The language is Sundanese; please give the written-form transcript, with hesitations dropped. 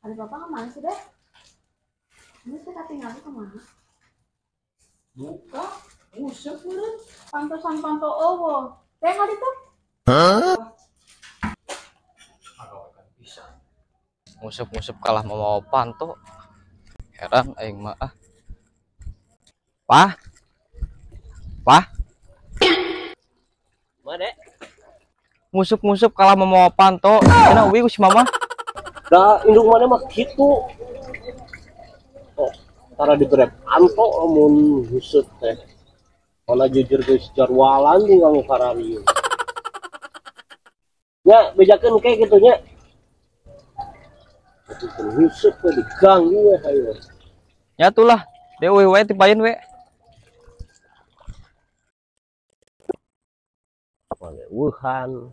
Ada bapak kemana sih deh? Ini sih ketinggalan kemana? Buka, usep meureun. Pantosan panto owo. Teh nggak itu? Hah? Ngusep-ngusep kalah mau panto. Heran aing mah ah. Pah. Pah. Mana? Ngusep-ngusep kalah mau panto. Cenah uwi ku si mama. Da indung mana mah kitu. Oh, tara dibere panto amun huseup teh. Mana jujur geus jarwalan tinggal nu kararieu. Nya bejakeun ke kitu nya. Huseup we diganggu we hayo. Nya tulah, deui we tipaeun we. Weuhan.